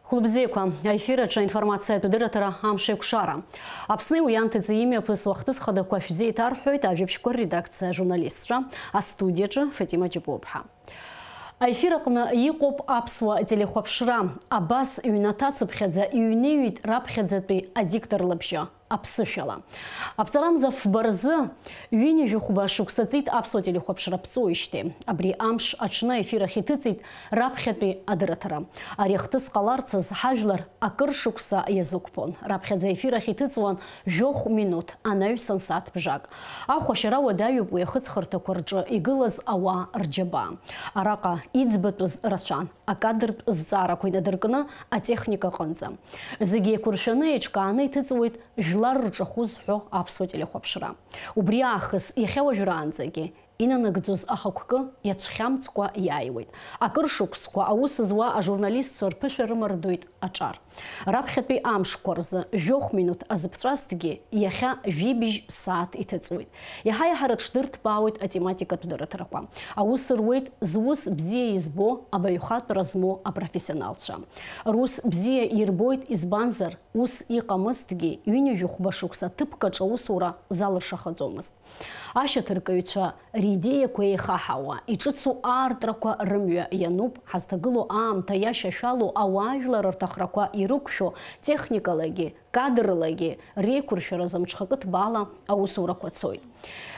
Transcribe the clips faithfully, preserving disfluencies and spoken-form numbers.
Хәылбзиақәа, аефир аҿы аинформациатә дырраҭара Амшеикәшара. Аԥсни уи анҭыҵи имҩаԥысуа ахҭыс хадақәа шәзеиҭарҳәоит ажәабжьқәа рредакциа ажурналистцәа, астудиаҿы Фатима Џьапуаԥҳа. Аефир аҟны иҟоуп аԥсуа телехәаԥшра. Абас ҩнаҭацыԥхьаӡа иҩныҩит раԥхьаӡатәи адиктор лыбжьы. Аԥсышәала. Аԥҵарамза фба рзы ҩынҩажәи хәба шықәса ҵит аԥсуа телехәаԥшра ԥҵуеижьҭеи. Абри амш аҽны аефир ахь иҭыҵит раԥхьатәи адырраҭара. Ари ахҭыс ҟаларц азы ҳажәлар акыр шықәса иазықәԥон. Раԥхьаӡа аефир ахь иҭыҵуан жәохә минуҭ, анаҩсан сааҭ бжак. Ахә ашьара уадаҩуп уи ахыҵхырҭақәа рҿы игылаз ауаа рџьабаа. Араҟа иӡбатәыз рацәан. Акадртә зҵаарақәа инадыркны атехника аҟынӡа. Зегь еиқәыршәаны еиҿкааны иҭыҵуеит жәлар рҿахәы зҳәо аԥсуа телехәаԥшра. Убри аахыс иахьа уажәраанӡагьы инанагӡоз ахықәкы иацәхьамҵкәа иааиуеит. Акыр шықәсқәа аус зуа ажурналистцәа рԥышәа рымардоит аҿар. Раԥхьатәи амшқәа рзы жәохә минуҭ азыԥҵәазҭгьы иахьа жәибжь сааҭ иҭыҵуеит. Иаҳа-иаҳа рыҽдырҭбаауеит атематикатә дырраҭарақәа. Аус руеит зус бзиа избо, абаҩхатәра змоу апрофессионалцәа. Рус бзиа ирбоит, избанзар, ус иҟамызҭгьы, ҩынҩажәи хәба шықәса ҭыԥк аҿы аусура залыршахаӡомызт. Ашьаҭаркыҩцәа ридеиақәа еихаҳауа, иҿыцу аартрақәа рымҩа иануп, ҳазҭагылоу аамҭа иашьашәалоу ауаажәлар рҭахрақәа ирықәшәо техникалагьы, кадрлагьы реиқәыршәаразы мҽхакы ҭбаала аусурақәа цоит.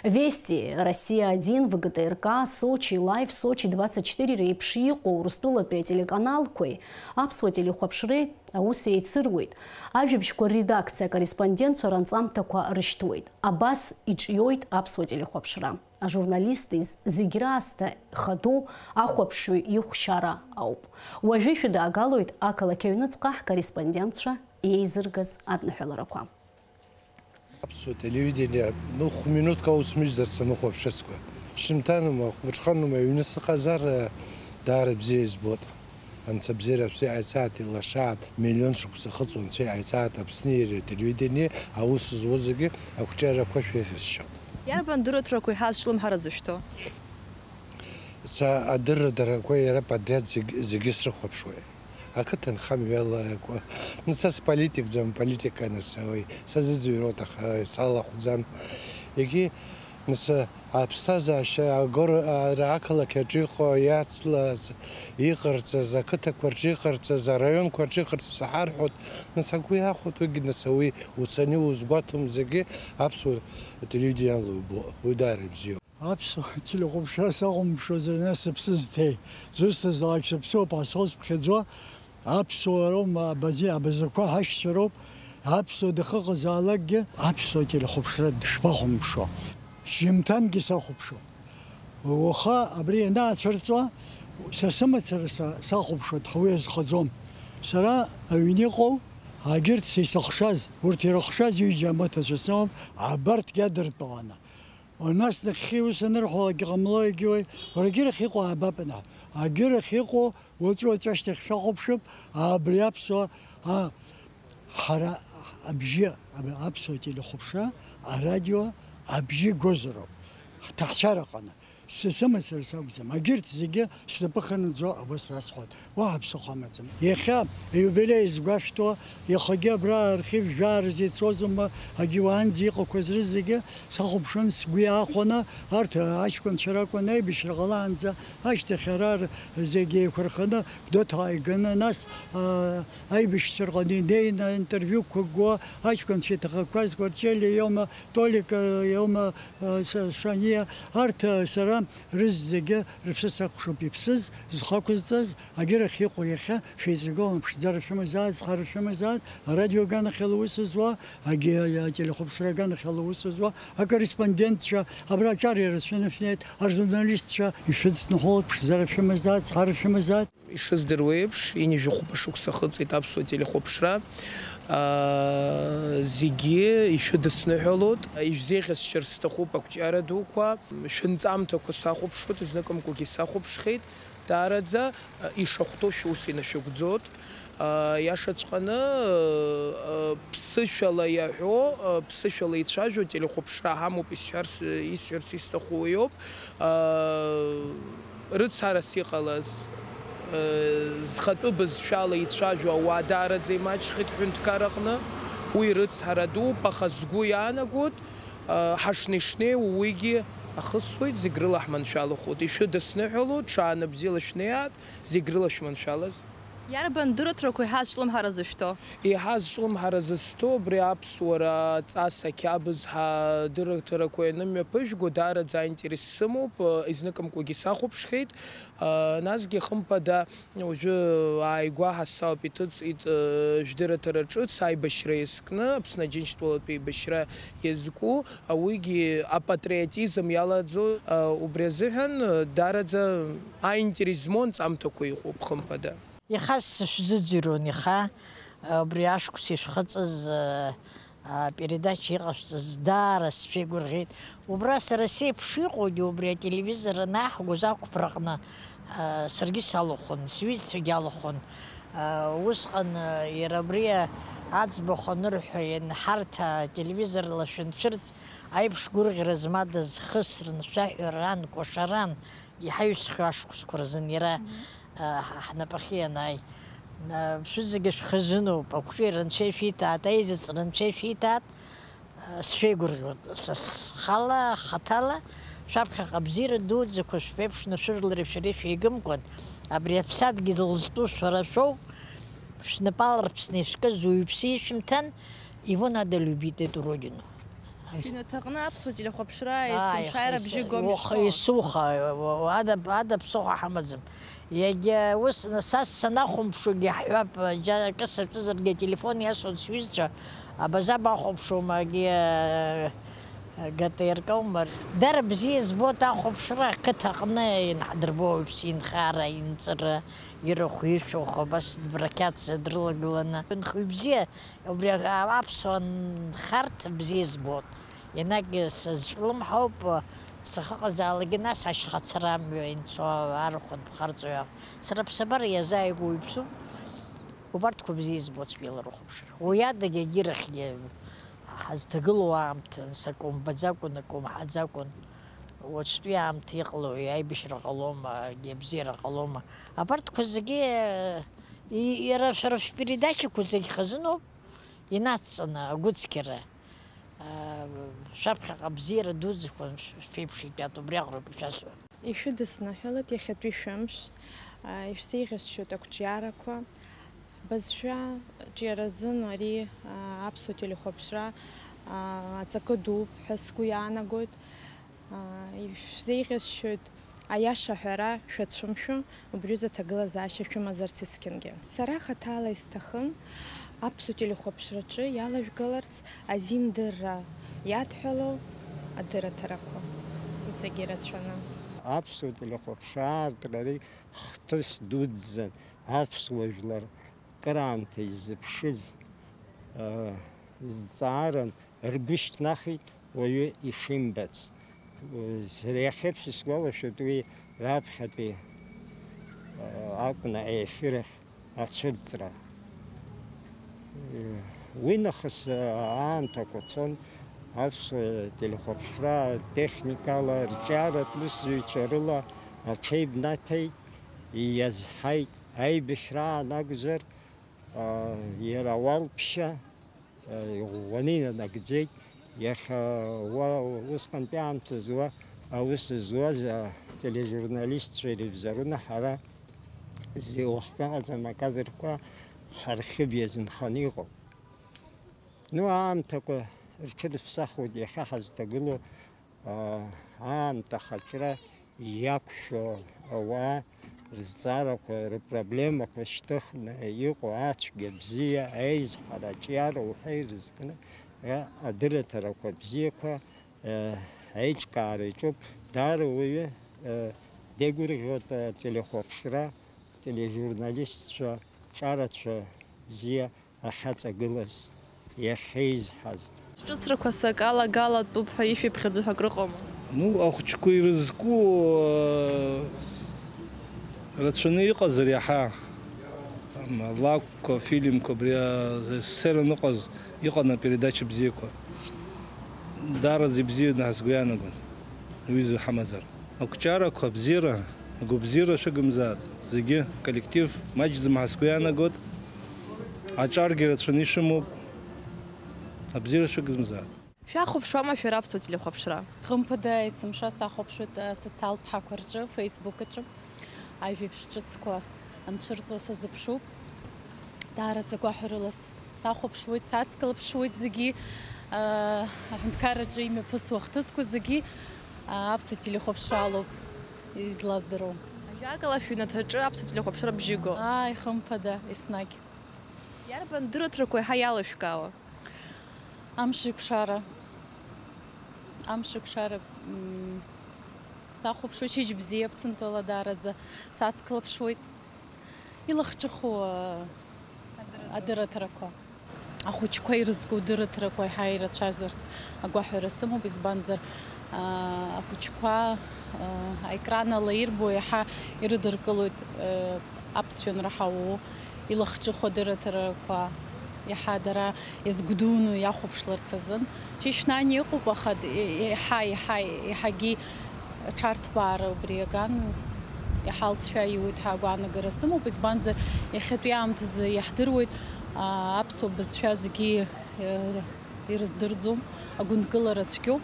Вести, Россия один, В Г Т Р К, Сочи Лайв, Сочи двадцать четыре реиԥш иҟоу Урыстәылатәи ателеканалқәеи аԥсуа телехәаԥшреи аус еицыруеит. Ажәабжьқәа рредакциа акорреспондентцәа ранҵамҭақәа рышьҭуеит. Абас иҿиоит аԥсуа телехәаԥшра. Ажурналист из зегь раасҭа ихаду ахәаԥшҩы ихәшьара ауп. Уажәы ишәыдаагалоит ақалақь аҩныҵҟа ҳкорреспондентцәа еизыргаз адныҳәаларақәа. Аԥсуа телевидение, ну, хә-минуҭк аус мыжьӡарц амыхәаԥшыцкәа. Шьжьымҭанума, хәмыҽханума, аҩны сыҟазар, даара бзиа избоит. Анцәа бзиара шәзыҟаиҵааит, илашааит, миллион шықәса хыҵуа Анцәа иҟаиҵааит Аԥсни иареи ателевидение, аус зуа зегьы, ақәҿиарақәа шәеиӷьасшьоит. Иарбан дырраҭарақәеи ҳазҿлымҳара зышәҭо? Са адырраҭарақәа иара подряд зегь-, зегьы срыхәаԥшуеит. Ақыҭанхамҩала иакәу. Ну, са сполитикӡам, политика насауеи, са зыӡырҩроуп, аха салахәӡам. Егьи, нас, аԥсҭазаашьа, агор-, ара ақалақь аҿы иҟоу, иацлаз, иҟарҵаз, ақыҭақәа рҿы иҟарҵаз, араионқәа рҿы иҟарҵаз ҳарҳәоит. Нас агәы иахәоит уигьы, нас уи уцаны иузгәаҭом зегьы аԥсуа телевидениала убо, уи даара ибзиоуп. Аԥсуа телехәаԥшра сахәамԥшуазар, нас сыԥсы зҭеи? Зусҭазаалак сыԥсуп, ҳәа соуз ԥхьаӡо, аԥсуароума, абази-, абазақәа ҳашьцәа роуп, аԥсуа дахыҟазаалакгьы аԥсуа телехәаԥшра дышԥахәамԥшуа? Шьжьымҭангьы сахәаԥшуан. Уаха абри ианаацәырҵуа, са сымацара са сахәаԥшуеит, аха уи азхаӡом. Сара аҩны иҟоу, агьырҭ са исыхшаз, урҭ ирыхшаз ҩыџьа амаҭацәа сымоуп, абарҭгьы адыртәаланы. Нас нахьхьи ус анырҳәалак ҟамло егьиуеи, уара агьырахь иҟоу аабап, нас. Агьырахь иҟоу уаҵәы-уаҵәы ашьҭахь шәахәаԥшып, абри аԥсуа, а, ҳара абжьы, аб-, аԥсуа телехәаԥшра, арадио абжьы гозароуп. Ҳҭаацәараҟны. Са сымацара сакәӡам. Агьырҭ зегьы снапы хынаӡо абас расҳәоит. Уаҳа ԥсыхәа амаӡам. Иахьа аиубилеи згәашәҭо, иахагьы абра архив жәаа рзы ицозма, агьи уаанӡа иҟақәаз рызегьы сахәаԥшуан сгәы иаахәаны, арҭ аҷкәынцәа ракәын аибашьра ҟалаанӡа, ашьҭахь ара р-, зегьы еиқәырханы, Гәдоуҭа ааиганы, нас, аа, аибашьцәа рҟны инеины, интервиуқәа гуа, аҷкәынцәа иҭахақәаз, Кәарҷелиа иоума, Толик, аа, иоума, аа, Са-, Шаниа, арҭ, аа, сара рызегьы рыԥсы сакәшоуп иԥсыз, зхы ақәызҵаз, агьырахь иҟоу иахьа шәеизыргылан, ԥшӡара шәымазааит, зхара шәымазааит, арадио аганахьала аус зуа, агьи ателехәаԥшра аганахьала аус зуа, акорреспондентцәа, абра аҿар иара шәынашәнеит, ажурналистцәа, ишәыдсныҳәалоит, ԥшӡара шәымазааит, зхара шәымазааит. Ишыздыруа еиԥш, ҩынҩажәи хәба шықәса ахыҵит аԥсуа телехәаԥшра. Аа, зегьы ишәыдысныҳәалоит, ишәзеиӷьасшьар сҭахуп ақәҿиара дуқәа, шәынҵамҭақәа сахәаԥшуеит, зныкымкәагьы сахәаԥшхьеит, даараӡа, ишахәҭоу шәус инашәыгәӡоит. Иашаҵәҟьаны, ԥсышәала иаҳәо, ԥсышәала ицәажәо телехәаԥшра ҳамоуп, исҳәарц, исҳәарц исҭаху уиоуп. Рыцҳарас иҟалаз, Зхатәы бызшәала ицәажәо ауаа даараӡа имаҷхеит ҳҳәынҭқарраҟны. Уи рыцҳара дууп, аха сгәы иаанагоит, ҳашнеи-шнеиуа уигьы ахысуеит, зегь рыла ҳманшәалахоит. Ишәыдысныҳәалоит, ҽаанбзиала шәнеиааит, зегь рыла шәманшәалаз. Иарбан дырраҭарақәоу еиҳа азҿлымҳара зышәҭо? Еиҳа азҿлымҳара зысҭо абри аԥсуара аҵас ақьабз ҳа дырраҭарақәа ианымҩаԥыжәго даараӡа аинтерес сымоуп, изныкымкәагьы сахәаԥшхьеит. Насгьы хымԥада уажәы ааигәа ҳасауп иҭыҵит, э, жәдырраҭара ҿыц аибашьра иазкны, Аԥсны Аџьынџьтәылатә еибашьра иазку, уигьы апатриотизм иалаӡо, э, убри азыҳәан, э, даараӡа аинтерес змоу анҵамҭақәа иҟоуп, хымԥада. Ихаз сышәзыӡырҩуан, иаха, э, убри ашықәс ишәхыҵыз, э, апередача иҟашәҵаз даара сшәеигәырӷьеит. Убра сара сеиԥш иҟоугьы убри ателевизор анаҳгоз ақәԥраҟны, а, саргьы салахәын, сҩызцәагьы алахәын. А, усҟан, а, иара абри аӡбахә анырҳәа, иан-, ҳарҭ ателевизорла шәанцәырҵ, аиԥш гәырӷьара змадаз хысран, шәаҳәаран, кәашаран, иҳаҩсхьоу ашықәсқәа рзын иара, а, ҳа-, ҳнапахьы ианааи. А, шәызегьы шәхазыноуп, ақәҿиара анцәа ишәиҭааит, аизыҵра анцәа ишәиҭааит, а, сшәеигәырӷьоит. Са схала, хаҭала, шәаԥхьаҟа абзиара дуӡӡақәа шәԥеиԥшны шәыжәлари шәареи шәеигымкәан, абри аԥсадгьыл зтәу шәара шәоуп, шәнапы аларԥсны ишәкыз уаҩԥсы ишәымҭан, его надо любить, эту родину. Шәыҩнаҭаҟны аԥсуа телехәаԥшра есымша бжьы гом ишԥоу? Исуха, ада, ада ԥсыхәа ҳамаӡам. Иагьа ус, са санахәамԥшуагьы ҳҳәап, џьа акы саҿызаргьы ателефон иасуан сҩызцәа, абаза бахәаԥшуама, агьи, а, ГТРК-ума. Дара бзиа збоит ахәаԥшра, ақыҭаҟны инҳадырбо уаҩԥсы инхара, инҵыра, ирахә ишәахә, абас дбрақьаҭӡа дрылагыланы. Нхаҩ бзиа. Убри аԥсуа нхарҭа бзиа збоит. Ианагь сызҿлымҳауп, сахьыҟазаалакгьы, нас ашьхацара амҩа инцо арахә анԥхарҵои. Сара аԥсабара иазааигәоу иԥсуп. Убарҭқәа бзиа збоит цәгьала рыхәаԥшра. Уи адагьы егьирахьгьы ҳазҭагылоу аамҭа, ас акы умбаӡакәан, акы умҳаӡакәан, уаҵәтәи аамҭа иҟалои, аибашьра ҟалома, абзиара ҟалома. Абарҭқәа зегьы, и-, иара шәара шәпередачақәа зегь хазыноуп. Инацҵаны агәыцқьара, аа, шәаԥхьаҟа абзиара дуӡӡақәа шәеиԥш итәатәуп, убри аҟароуп ишәасҳәо. Ишәыдысныҳәалоит иахьатәи шәымш, аа, ишәзеиӷьасшьоит ақәҿиарақәа. Бызшәа ҿиаразын ари, аа, аԥсуа телехәаԥшра, аа, аҵакы дууп ҳәа сгәы иаанагоит. Аа, ишәзеиӷьасшьоит аиаша аҳәара шәацәымшәо, убри азы аҭагылазаашьа шәымазарц есқьынгьы. Сара хаҭала исҭахын аԥсуа телехәаԥшраҿы иалажәгаларц азин дырра иадҳәалоу адырраҭарақәа иҵегьы ирацәаны. Аԥсуа телехәаԥшра аартра ари хҭыс дуӡӡан, аԥсуа жәлар кыраамҭа иззыԥшыз, ы, зҵааран ргәы шьҭнахит уаҩы ишимбац. Сара иахьеиԥш исгәалашәоит уи раԥхьатәи, ы, акәны аефир ахь ацәырҵра. Уи нахыс, ы, аамҭақәа цон, аԥсуа телехәаԥшра техникала, рҿиаратә усзуҩцәа рыла аҽеибнаҭеит, иазҳаит. Аибашьраан акәзар, аа, иара ауалԥшьа, аа, иӷәӷәаны инанагӡеит. Иахьа уа, усҟантәи аамҭазы уа аус зуаз атележурналистцәа ирыбзоураны ҳара зи-, уахгьы ыҟаӡам акадрқәа ҳархив иазынханы иҟоуп. Ну, аамҭақәа рҽырыԥсахуеит иахьа ҳазҭагылоу, аа, аамҭа ахаҿра иақәшәо ауаа рызҵаарақәа, рыпроблемақәа шьҭыхны иҟоу ацәгьа-бзиа, аизҳара, аҿиара уҳәа ирызкны, а, адырраҭарақәа бзиақәа, а, аиҿкаара иаҿуп. Даара уаҩы, а, деигәырӷьоит ателехәаԥшра, атележурналистцәа, ҿарацәа бзиа ахьаҵагылаз, иахьеизҳаз. Ҿыцрақәа сакы алагалатәуп ҳәа ишәиԥхьаӡо ҳәа акрыҟоума? Ну, ахәыҷқәа ирызку, э, рацәаны иҟазар иаҳа, ам, лакәқәа, фильмқәа, абри, а, сценан ыҟаз, иҟан апередача бзиақәа. Даараӡа ибзианы ҳазгәы иаанагон, уҩыза ҳамазар. Ақәҿиарақәа, абзиара, Агәабзиара шәыгымзааит, зегьы, коллектив маҷӡам ҳәа сгәы иаанагоит, аҿаргьы рацәаны ишәымоуп, абзиара шәыгымзааит. Шәахәаԥшуама шәара аԥсуа телехәаԥшра? Хымԥада, есымша сахәаԥшуеит асоциалтә ҳақәа рҿы, Facebook аҿы. Ажәабжь ҿыцқәа анцәырҵуа сазыԥшуп. Даараӡа гәаҳәарыла сахәаԥшуеит, сацклаԥшуеит зегьы, аа, аҳәынҭқарраҿы имҩаԥысуа ахҭысқәа зегьы, аа, аԥсуа телехәаԥшра алоуп излаздыруа. Ажәакала, шәыҩнаҭаҿы аԥсуа телехәаԥшра бжьы го? Ааи, хымԥада, еснагь. Иарбан дырраҭарақәа еиҳа иалышәкаауа? Амшеикәшара. Амшеикәшара, мм, сахәаԥшуеит, Шьыжьбзиа Аԥсынтәыла даараӡа сацклаԥшуеит. Илахҿыху, а, адырраҭарақәа. Ахәыҷқәа ирызку дырраҭарақәа еиҳа ирацәазарц агәаҳәара сымоуп, избанзар, а, ахәыҷқәа, а, аекран ала ирбо иаҳа ирыдыркылоит, а, аԥсшәа анраҳауоу, илахҿыху адырраҭарақәа иаҳа дара иазгәдуны иахәаԥшларц азын. Шьышьнани ыҟоуп, аха д-, е-, еиҳа, еиҳа, еиҳагьы аҽарҭбаара убри аган иҳалҵшәа иуеит ҳәа агәаанагара сымоуп, избанзар, иахьатәи аамҭазы иаҳдыруеит, аа, аԥсуа бызшәа зегьы, э, ирыздырӡом, агәынкылара цәгьоуп.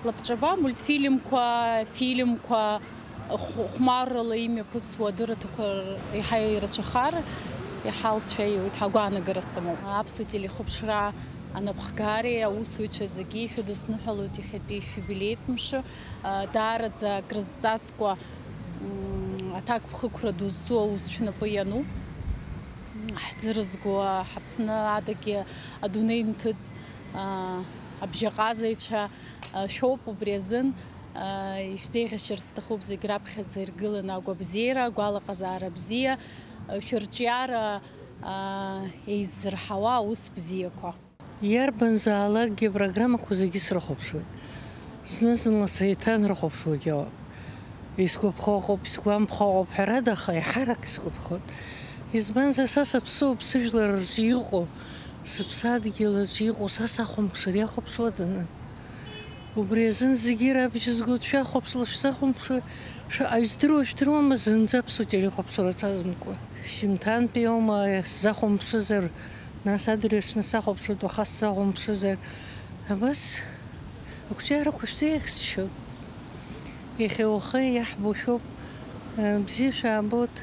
Лабҿаба мультфильмқәа, фильмқәа, хә-, хәмаррала имҩаԥысуа адырраҭақәа р-, еиҳа ирацәахар, иҳалҵшәа иуеит ҳәа агәаанагара сымоуп. Аԥсуа телехәаԥшра анапхгареи аусуҩцәа зегьы шәыдысныҳәалоит иахьатәи шәиубилеитә мшы. Даараӡа акрызҵазкуа, м, аҭакԥхықәра ду зҵу аус шәнапы иану. Ҳӡырызго, ҳаԥсны адагьы адунеи нҭыҵ, а, абжьаҟазаҩцәа, а, шәоуп, убри азын, а, ишәзеиӷьасшьарц сҭахуп зегь раԥхьаӡа иргыланы агәабзиара, агәалаҟазаара бзиа, а, шәырҿиара, а, еиззырҳауа аус бзиақәа. Иарбанзаалакгьы апрограммақәа зегьы срыхәаԥшуеит. Зны-зынла сеиҭанрыхәаԥшуагьы ауп. Исгәаԥхо ыҟоуп, исгәамԥхо ыҟоуп, ҳәарада, аха еиҳарак исгәаԥхоит. Избанзар, са саԥсыуоуп, сыжәлар рҿы иҟоу, сыԥсадгьыл аҿы иҟоу, са сахәамԥшыр, иахәаԥшуаданы. Убри азын зегьы рабжьызго дшәахәаԥшла шәзахәамԥшуа, шаҟаҩ здыруа жәдыруама, зынӡа аԥсуа телехәаԥшра рацәазымкуа. Шьымҭантәи аума сзахәамԥшызар, нас адырҩаҽны сахәаԥшуеит, уаха сзахәамԥшызар. Абас ақәҿиарақәа шәзеиӷьасшьоит. Иахьа уаха иаҳбо шәоуп, бзиа шәаабоит,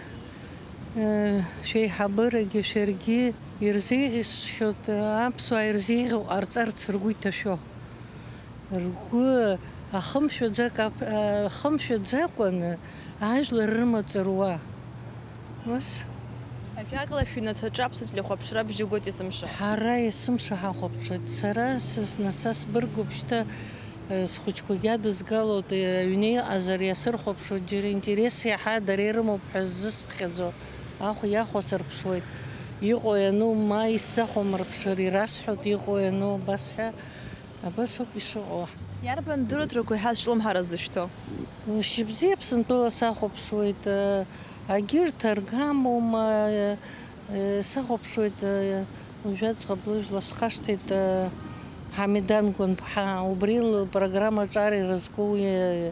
шәеиҳабырагьы шәаргьы ирзеиӷьасшьоит, аԥсуаа ирзеиӷьу ҟарҵарц ргәы иҭашәо. Ргәы ахымшәаӡак ап-, ахымшәаӡакәаны ажәлар рымаҵ руа. Ус. Ажәакала, шәыҩнаҭаҿы аԥсуа телехәаԥшра бжьы гоит есымша. Ҳара есымша ҳахәаԥшуеит. Сара сызнаца сбыргуп шьҭа, э, схәыҷқәагьы адызгалоит, э, аҩны иҟазар иасырхәаԥшуеит, џьара интерес иаҳа дара ирымоуп ҳәа ззысԥхьаӡо ахә иахәасырԥшуеит. Иҟоу иану ма исзахәамырԥшыр ирасҳәоит, иҟоу иану абас ҳәа. Абас ауп ишыҟоу. Иарбан дырраҭарақәа еиҳа зҿлымҳара зышәҭо? Шьыбзиа Аԥсынтәыла сахәаԥшуеит, агьырҭ аргамоума, сахәаԥшуеит, уажәы аӡӷаб лыжәла схашҭит, Ҳамидан Гәынԥҳа, убри лпрограмма аҿар ирызку уи.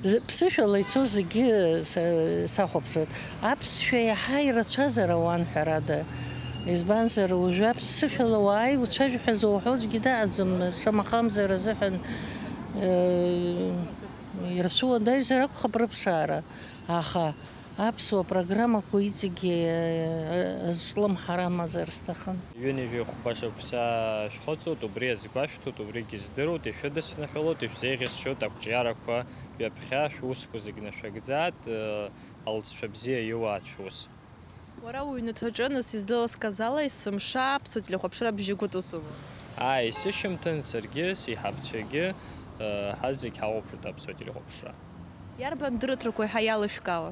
Зы-, ԥсышәала ицо зегьы са-, сахәаԥшуеит. Аԥсшәа иаҳа ирацәазар ауан, ҳәарада. Избанзар, уажәы аԥсышәала уааи уцәажәо ҳәа зуҳәо аӡәгьы дыҟаӡам, шамахамзар азыҳәан, э, ирсуадаҩзар акәхап рыԥшаара. Аха аԥсуа программақәа иҵегьы, э, азҿлымҳара амазар сҭахын. Ҩынҩажәи хәба шықәса шәхыҵуеит, убри азгәашәҭоит, убригьы здыруеит, ишәыдысныҳәалоит, ишәзеиӷьасшьоит ақәҿиарақәа. Ҩаԥхьа шәусқәа зегь нашәыгӡааит, алҵшәа бзиа иуааит шәус. Уара уҩнаҭаҿы, нас, излаласкыз ала, есымша аԥсуа телехәаԥшра бжьы гәыҵасума? Ааи, сышьамҭан саргьы, сеиҳабцәагьы, ҳазегь ҳахәаԥшуеит аԥсуа телехәаԥшра. Иарбан дырраҭарақәа еиҳа иалышәкаауа?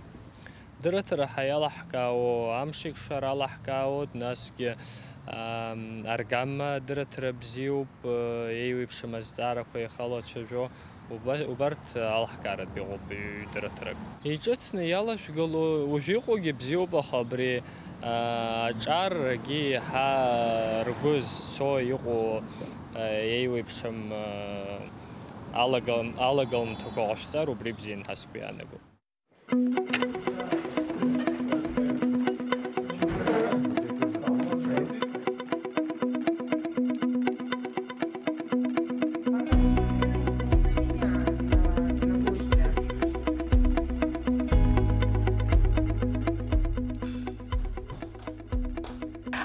Дырраҭара ҳәа иалаҳкаауоу Амшеикәшара алаҳкаауеит, насгьы, ам, Аргама дырраҭара бзиоуп, э, еиуеиԥшым азҵаарақәа иахьалацәажәо, уба-, убарҭ алаҳкааратә иҟоуп ҩ-, дырраҭарак. Иҿыцны иалашәгало, уажә иҟоугьы бзиоуп, аха абри, а, аҿар егьи еиҳа ргәы зцо иҟоу, э, еиуеиԥшым, э, алагал-, алагалмҭақәа ҟашәҵар, убри бзиан ҳәа сгәы иаанагоит.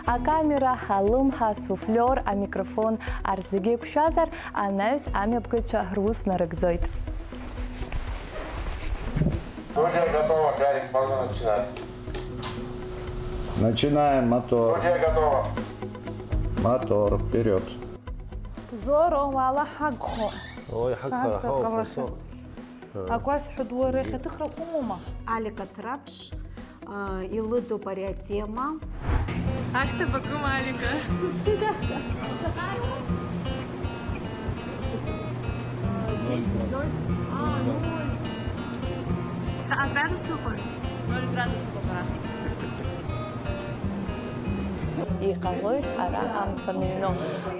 Акамера, алымҳа, асуфлиор, амикрофон, арҭ зегьы еиқәшәазар, анаҩс амҩаԥгаҩцәа рус нарыгӡоит. Студия готова, Гарик, можно начинать. Начинаем мотор. Студия готова. Мотор, вперед. Зоро, уаала ҳагхо. Ой, ҳагхара, Санса ҳауп, ҟалахьан. Акәасҳәа дуа рахь аҭыхрақәа умоума? Алика Ҭраԥш, а, илыдуп ари атема. Ахьҭа бакым, Алика? Сыԥсы дахьҭа. Шаҟа иуа? Десять, ноль. А, ноль. Шаҟа градус ыҟои? Ноль градус ыҟоуп ара. Иҟалоит ара амца аныҩно,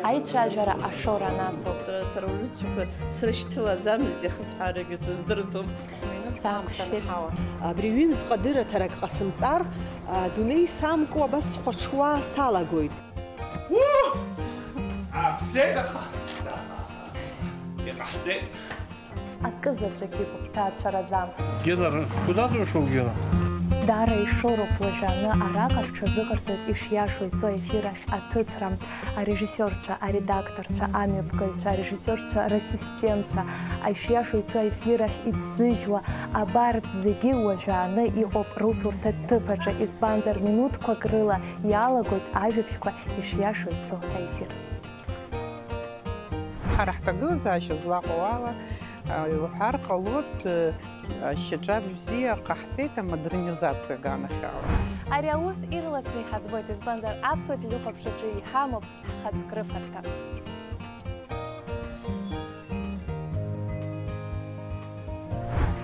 аицәажәара ашоура анацу. Сара уҩызцәақәа срышьҭалаӡамызт, иахысҳәаарагьы сыздырӡом. Саҳәшьеит. Абри ҩымз ҟадыраҭарак ҟасымҵар, адунеи самкуа абас схәаҽуа салагоит. Уу! Ааԥсеит аха! Иҟаҳҵеит! Акы заҵәык игәыԥҭа ацәараӡам. Гена, куда ты ушёл, Гена? Даара ишоуроуп уажәааны араҟа рҽазыҟарҵоит ишиашоу ицо аефир ахь аҭыҵра. Арежиссиорцәа, аредакторцәа, амҩаԥгаҩцәа, арежиссиорцәа рассистентцәа, ишиашоу ицо аефир ахь иҭзыжьуа, абарҭ зегьы уажәааны иҟоуп русурҭа ҭыԥ аҿы, избанзар, минуҭқәак рыла иалагоит ажәабжьқәа ишиашоу ицо аефир. Ҳара ҳҭагылазаашьа злаҟоу ала, а, иуҳәар ҟалоит, а, ашьаҿа бзиа ҟаҳҵеит амодернизациа аганахьала. Ари аус ирласны иҳаӡбоит, избанзар, аԥсуа телехәаԥшраҿы иҳамоуп ҳхатә крыфарҭа.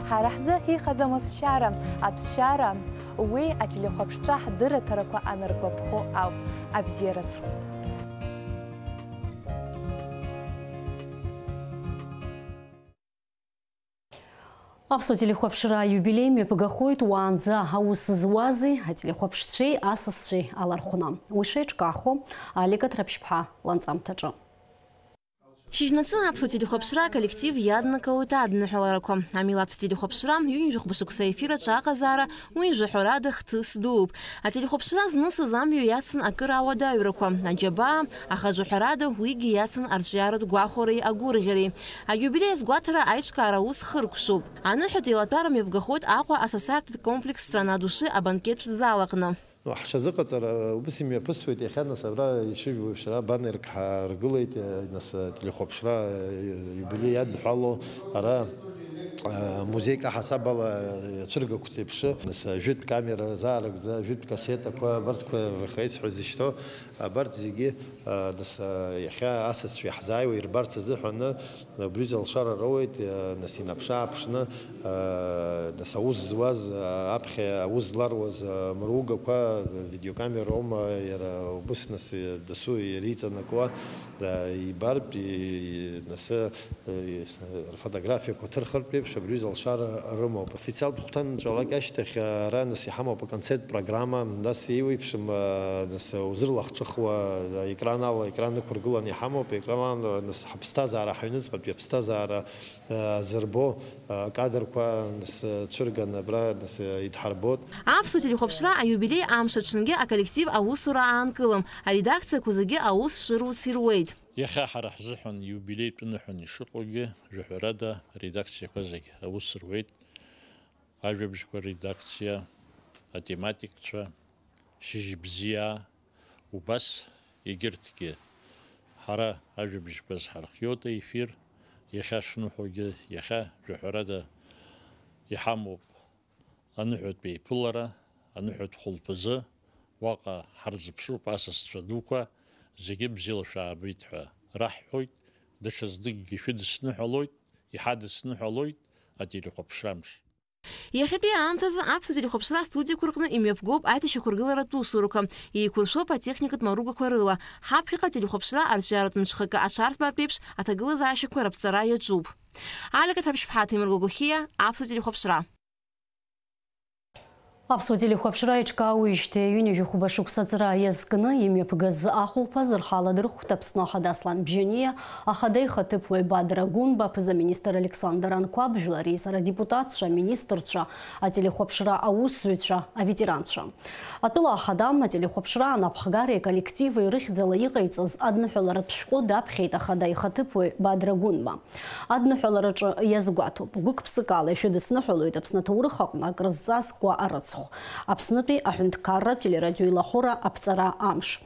Ҳара ҳзы иҟаӡам аԥсшьара. Аԥсшьара, уи ателехәаԥшцәа ҳдырраҭарақәа аныргәаԥхо ауп. Абзиараз. Аԥсуа телехәаԥшра аиубилеи мҩаԥгахоит уаанӡа аус зуази ателехәаԥшцәеи асасцәеи алархәны. Уи шеиҿкаахо Алика Ҭраԥшьԥҳа ланҵамҭаҿы. Шьыжьнаҵы аԥсуа телехәаԥшра аколлектив иаднакылоит адныҳәаларақәа. Амилаҭтә телехәаԥшра ҩынҩажәи хәба шықәса аефир аҿы аҟазаара уи жәаҳәарада хҭыс дууп. Ателехәаԥшра знысыз амҩа иацын акыр ауадаҩрақәа, аџьабаа, аха жәаҳәарада уигьы иацын арҿиаратә гәахәареи агәырӷьареи. Аиубилеи азгәаҭара аиҿкаара аус хыркәшоуп. Аныҳәатә еилатәара мҩаԥгахоит Аҟәа асасартә комплекс Страна души абанкеттә зал аҟны. Ну, ҳҽазыҟаҵара убыс имҩаԥысуеит, иахьа, нас, абра ишыжәбо еиԥш, ара баннерк ҳаргылеит, нас, телехәаԥшра, иубилеи иадҳәало, ара, музеик аҳасабала иацәыргақәҵа еиԥш, нас, жәытә камера заарыгӡа, жәытә кассетақәа, абарҭқәа, вх исҳәо зышьҭоу, абарҭ зегьы, нас, иахьа асасцәа иаҳзааиуа ирбарц азыҳәаны, Убри залшара роуеит, нас, инаԥш-ааԥшны, нас, аус зуаз, аԥхьа аус зларуаз, мыругақәа, видеокамероума, иара убыс, нас, дасу иара иҵанакуа, ибартә, и-, нас, рфотографиақәа ҭырхыртә еиԥш, абри залшара рымоуп. Официалтә хәҭанҵәалак ашьҭахь, ара, нас, иҳамоуп аконцерттә программа, нас, еиуеиԥшым, нас, узырлахҿыхуа, аекран ала, аекран ықәыргыланы иҳамоуп, аекран ала, нас, ҳаԥсҭазаара, ҳаҩныҵҟатәи аԥсҭазаара, азырбо, акадрқәа цәырганы абра идҳарбоит. Аԥсуа телехәаԥшра аиубилеи амш аҽынгьы аколлектив аусура аанкылам, аредакциақәа зегьы аус шыруц ируеит. Иахьа ҳара ҳзыҳәан иубилеитә ныҳәан ишыҟоугьы, жәаҳәарада, аредакциақәа зегь аус руеит, ажәабжьқәа редакциа, атематикцәа, шьыжьбзиа, убас егьырҭгьы. Ҳара ажәабжьқәа зҳархиоит аефир, иахьа шныҳәогьы, иахьа жәаҳәарада иҳамоуп аныҳәатә еиԥылара, аныҳәатә хәылԥазы, уаҟа ҳарзыԥшуп асасцәа дуқәа, зегьы бзиала шәаабеит ҳәа раҳҳәоит, даҽа зныкгьы шәыдысныҳәалоит, иҳадысныҳәалоит ателехәаԥшрамш. Иахьатәи аамҭазы аԥсуа телехәаԥшра астудиақәа рҟны имҩаԥгоуп аиҭашьақәыргыларатә усурақәа, еиқәыршәоуп атехникатә маругақәа рыла, ҳаԥхьаҟа ателехәаԥшра арҿиаратә мҽхакы аҽарҭбаартә еиԥш аҭагылазаашьақәа раԥҵара иаҿуп. Алика Ҭраԥшьԥҳа, Ҭемыр Гогохиа, аԥсуа телехәаԥшра. Аԥсуа телехәаԥшра еиҿкаауеижьҭеи ҩынҩажәи хәба шықәса аҵра иазкны имҩаԥгаз ахәылԥаз рхы аладырхәт Аԥсны Ахада Аслан Бжьаниа, Ахада ихаҭыԥуаҩ Бадра Гәынба, аԥыза-министр Александр Анқәаб, жәлар реизара адепутатцәа, аминистрцәа, ателехәаԥшра аусзуҩцәа, аветеранцәа. Атәыла Ахада ателехәаԥшра анапхгареи аколлективи рыхьӡала иҟаиҵаз адныҳәаларатә шәҟәы даԥхьеит Ахада ихаҭыԥуаҩ Бадра Гәынба. Адныҳәалараҿы иазгәаҭоуп, гәык-ԥсыкала ишәыдысныҳәалоит Аԥсны аҭоурых аҟны акрызҵазкуа арыцхә, Аԥснытәи аҳәынҭқарратә телерадиоилахәыра аԥҵара амш.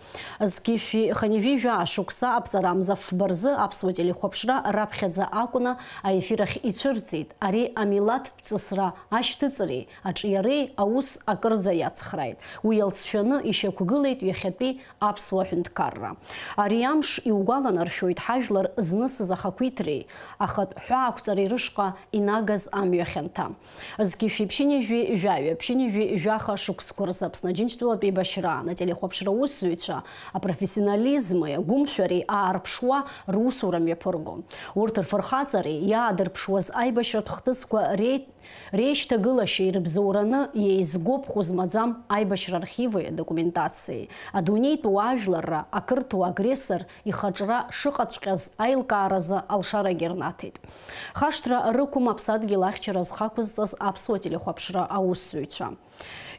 Зқьи жәшәи хынҩажәи жәаа шықәса аԥҵарамза фба рзы аԥсуа телехәаԥшра раԥхьаӡа акәны аефир ахь ицәырҵит. Ари амилаҭтә ҵысра ашьҭыҵреи аҿиареи аус акырӡа иацхрааит. Уи иалҵшәаны ишьақәгылеит ҩахьатәи аԥсуа ҳәынҭқарра. Ари амш иугәаланаршәоит ҳажәлар знысыз ахақәиҭреи ахатә ҳәаақәҵареи рышҟа инагаз амҩа хьанҭа. Зқьи жәшәи ԥшьынҩажәи жәаҩа, ԥшьынҩажәи жәаха шықәсқәа рзы Аԥсны Аџьынџьтәылатә еибашьраан ателехәаԥшра усзуҩцәа апрофессионализми агәымшәареи аарԥшуа русура мҩаԥыргон. Урҭ рфырхаҵареи иаадырԥшуаз аибашьратә хҭысқәа реи-, реишьҭагылашьеи рыбзоураны иеизгоуп хәы змаӡам аибашьра архиви адокументациеи, адунеитә уаажәларра, ақырҭуа агрессор ихаҿра шыҟаҵәҟьаз аилкааразы алшарагьы рнаҭеит. Хашҭра рықәым аԥсадгьыл ахьчара зхақәызҵаз аԥсуа телехәаԥшра аусзуҩцәа.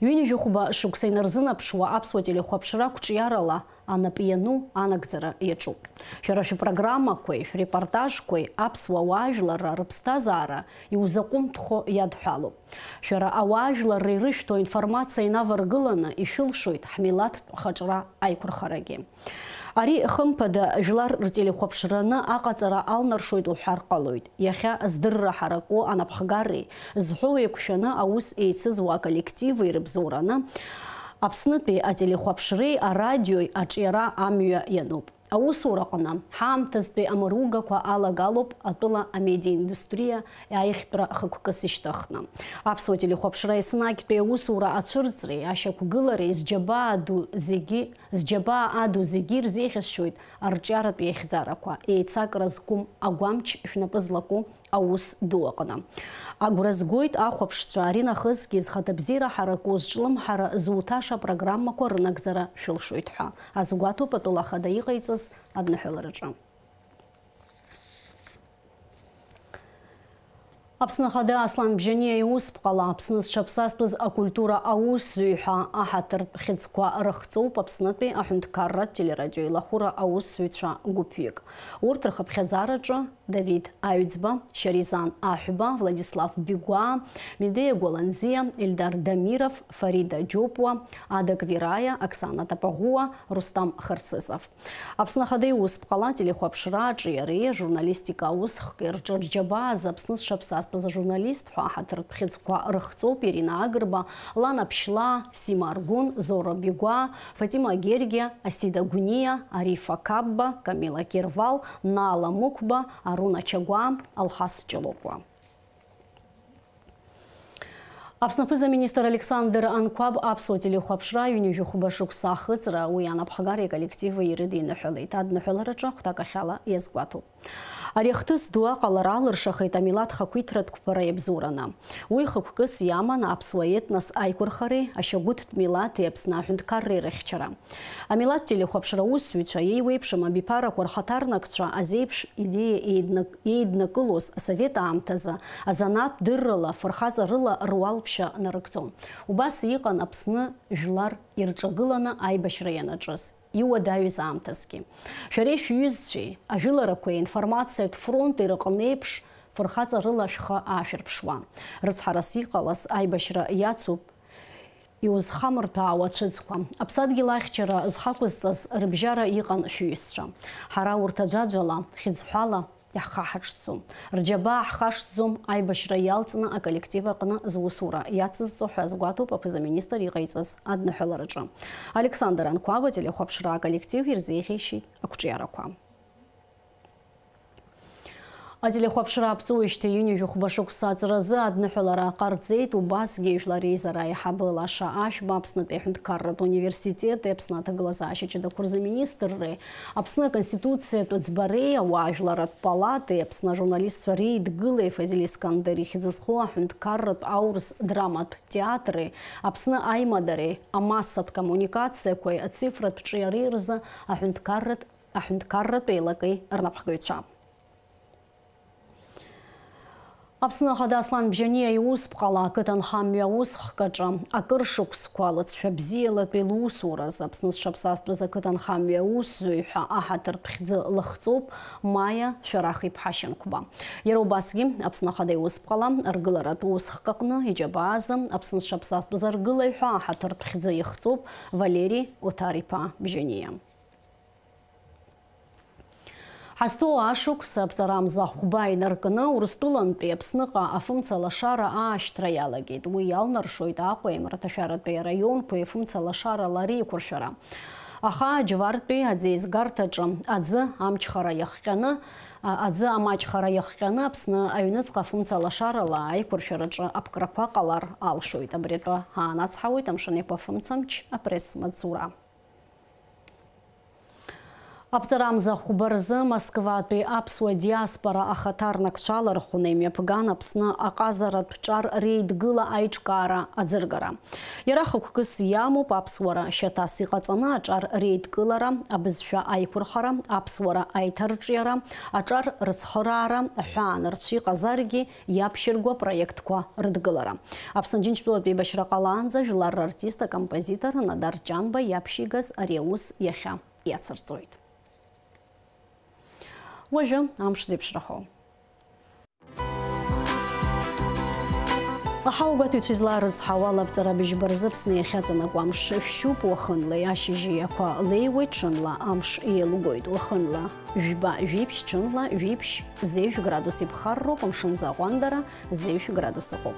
Ҩынҩажәи хәба шықәса инарзынаԥшуа аԥсуа телехәаԥшра қәҿиарала анап иану анагӡара иаҿуп. Шәара шәыпрограммақәеи шәрепортажқәеи аԥсуа уаажәларра рыԥсҭазаара иузаҟәымҭхо иадҳәалоуп. Шәара ауаажәларра ирышәҭо информациа инаваргыланы ишәылшоит ҳмилаҭтә хаҿра аиқәырхарагьы. Ари, хымԥада, жәлар ртелехәаԥшраны аҟаҵара алнаршоит уҳәар ҟалоит. Иахьа здырра ҳараку анапхгареи зҳәоу еиқәшәаны аус еицызуа аколлективи рыбзоураны Аԥснытәи ателехәаԥшреи арадиои аҿиара амҩа иануп. Аусураҟны ҳаамҭазтәи амыругақәа алагалоуп атәыла амедиаиндустриа аихтәра хықәкыс ишьҭыхны. Аԥсуа телехәаԥшра еснагьтәи аусура ацәырҵреи ашьақәгылареи зџьабаа ду зегьы, зџьабаа аду зегьы ирзеиӷьасшьоит арҿиаратә еихьӡарақәа, еицакра зқәым агәамч шәнапы злаку аус ду аҟны. Агәра згоит ахәаԥшцәа аринахысгьы зхаҭабзиара ҳараку зҿлымҳара зуҭаша апрограммақәа рынагӡара шәылшоит ҳәа азгәаҭоуп атәыла ахада иҟаиҵаз адныҳәалараҿы. Аԥсны Ахада Аслан Бжьаниа иусԥҟала Аԥсны зҽаԥсазтәыз акультура аусзуҩ ҳәа аҳаҭыртә хьыӡқәа рыхҵоуп Аԥснытәи аҳәынҭқарратә телерадиоилахәыра аусзуҩцәа гәыԥҩык. Урҭ рхыԥхьаӡараҿы Давид Аҩӡба, Шьаризан Аҳәба, Владислав Бигәаа, Медеиа Гәаланӡиа, Ельдар Дамиров, Фарида Џьопуа, Ада Квираиа, Оксана Тапаӷәуа, Рустам Харцызов. Аԥсны Ахада иусԥҟала ателехәаԥшра аҿиареи ажурналистика аусхкеи рҿы рџьабааз Аԥсны зҽаԥсазтәыз ажурналист ҳәа аҳаҭыртә хьыӡқәа рыхҵоуп Ирина Агрба, Лана Ԥшьлаа, Сима Аргәын, Зора Бигәаа, Фатима Гергиа, Асида Гәниа, Арифа Қапба, Камила Кирвал, Нала Мықәба, Аруна Чагәаа, Алхас Ҷлокәа. Аԥсны аԥыза-министр Александр Анқәаб аԥсуа телехәаԥшра ҩынҩажәи хәба шықәса ахыҵра уи анапхгареи аколлективи ирыдиныҳәалеит. Адныҳәалараҿы ахәҭакахьала иазгәаҭоуп. Ари ахҭыс ду аҟалара алыршахеит амилаҭ хақәиҭратә қәԥара иабзоураны. Уи хықәкыс иаман аԥсуа етнос аиқәырхареи ашьагәыҭтә милаҭи Аԥсны аҳәынҭқарреи рыхьчара. Амилаҭ телехәаԥшра аусзуҩцәа еиуеиԥшым абиԥарақәа рхаҭарнакцәа азеиԥш идеиа еиднак-, еиднакылоз асовет аамҭазы азанааҭ дыррала, фырхаҵарыла руалԥшьа нарыгӡон. Убас иҟан Аԥсны жәлар ирҿагыланы аибашьра ианаҿыз, иуадаҩыз аамҭазгьы. Шәареи шәҩызцәеи, ажәыларақәеи аинформациатә фронти рыҟны еиԥш, фырхаҵарыла шәхы аашәырԥшуан. Рыцҳарас иҟалаз аибашьра иацуп иузхамырҭәаауа ацәыӡқәа. Аԥсадгьыл ахьчара зхақәызҵаз рыбжьара иҟан шәҩызцәа. Ҳара урҭ аӡәаӡәала, хьыӡҳәала иаҳхаҳаршҭӡом. Рџьабаа ҳхашҭӡом аибашьра иалҵны аколлектив аҟны зусура иацызҵо ҳәа азгәаҭоуп аԥыза-министр иҟаиҵаз адныҳәалараҿы. Александр Анқәаб ателехәаԥшра аколлектив ирзеиӷьеишьеит ақәҿиарақәа. Ателехәаԥшра аԥҵоуижьҭеи ҩынҩажәи хәба шықәса аҵразы адныҳәалара ҟарҵеит, убасгьы ижәлар реизара аиҳабы Лаша Ашәба Аԥснытәи аҳәынҭқарратә университети Аԥсны аҭагылазаашьа ҷыдақәа рзы аминистрреи, Аԥсны Аконституциатә ӡбареи, ауаажәларратә палатеи, Аԥсны ажурналистцәа реидгылеи Фазиль Искандер ихьӡ зху аҳәынҭқарратә аурыс драматә театри, Аԥсны аимадареи, амассатә коммуникациақәеи ацифратә ҿиареи рзы аҳәынҭқарратә, аҳәынҭқарратә еилакеи рнапхгаҩцәа. Аԥсны Ахада Аслан Бжьаниа иусԥҟала ақыҭанхамҩа аусхк аҿы акыр шықәсқәа лыҵшәа бзиалатәи лусуразы Аԥсны зҽаԥсазтәыз ақыҭанхамҩа аусзуҩ ҳәа аҳаҭыртә хьӡы лыхҵоуп Маиа Шәарах-иԥҳа Шьынқәба. Иара убасгьы Аԥсны Ахада иусԥҟала ргыларатә усхк аҟны иџьабаазы Аԥсны зҽаԥсазтәыз аргылаҩ ҳәа аҳаҭыртә хьӡы ихҵоуп Валери Оҭар-иԥа Бжьаниа. Ҳазҭоу ашықәс аԥҵарамза хәба инаркны Урыстәылантәи Аԥсныҟа афымца лашара аашьҭра иалагеит. Уи иалнаршоит Аҟәеи Мраҭашәаратәи араионқәеи афымца лашарала реиқәыршәара. Аха Џьвартәи аӡеизгарҭаҿы аӡы амчхара иахҟьаны, а, аӡы амаҷхара иахҟьаны Аԥсны аҩныҵҟа афымца лашарала аиқәыршәараҿы аԥкрақәа ҟалар алшоит. Абри атәы аанацҳауеит Амшын Еиқәа афымцамч апресс-маҵзура. Аԥҵарамза хәба рзы Москватәи аԥсуа диаспора ахаҭарнакцәа алархәны имҩаԥган Аԥсны аҟазаратә ҿар реидгыла аиҿкаара аӡыргара. Иара хықәкыс иамоуп аԥсуара шьаҭас иҟаҵаны аҿар реидкылара, абызшәа аиқәырхара, аԥсуара аиҭарҿиара, аҿар рыцхыраара, аҳәаанырцә иҟазаргьы иаԥшьыргоу апроектқәа рыдгылара. Аԥсны Џьынџьтәылатә еибашьра ҟалаанӡа жәлар рартист, акомпозитор Надар Ҷанба иаԥшьигаз ари аус иахьа иацырҵоит. Уажәы амш зеиԥшрахо. Аҳауагәаҭаҩцәа излаарыцҳауа, алаԥҵара быжьба рзы Аԥсны иахьаҵанакуа амш шәшьуп, уахынлеи ашьыжьи ақәа леиуеит, ҽынла амш еилгоит, уахынла жәба-жәиԥшь, ҽынла жәиԥшь, зеижә градус иԥхарроуп, амшынӡы аҟәандара зеижә градус ыҟоуп.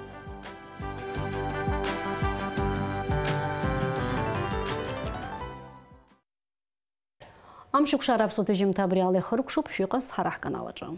Амшықәшара аԥсуа ҭыжьымҭа абри ала ихыркәшоуп, шәыҟаз ҳара ҳканал аҿы.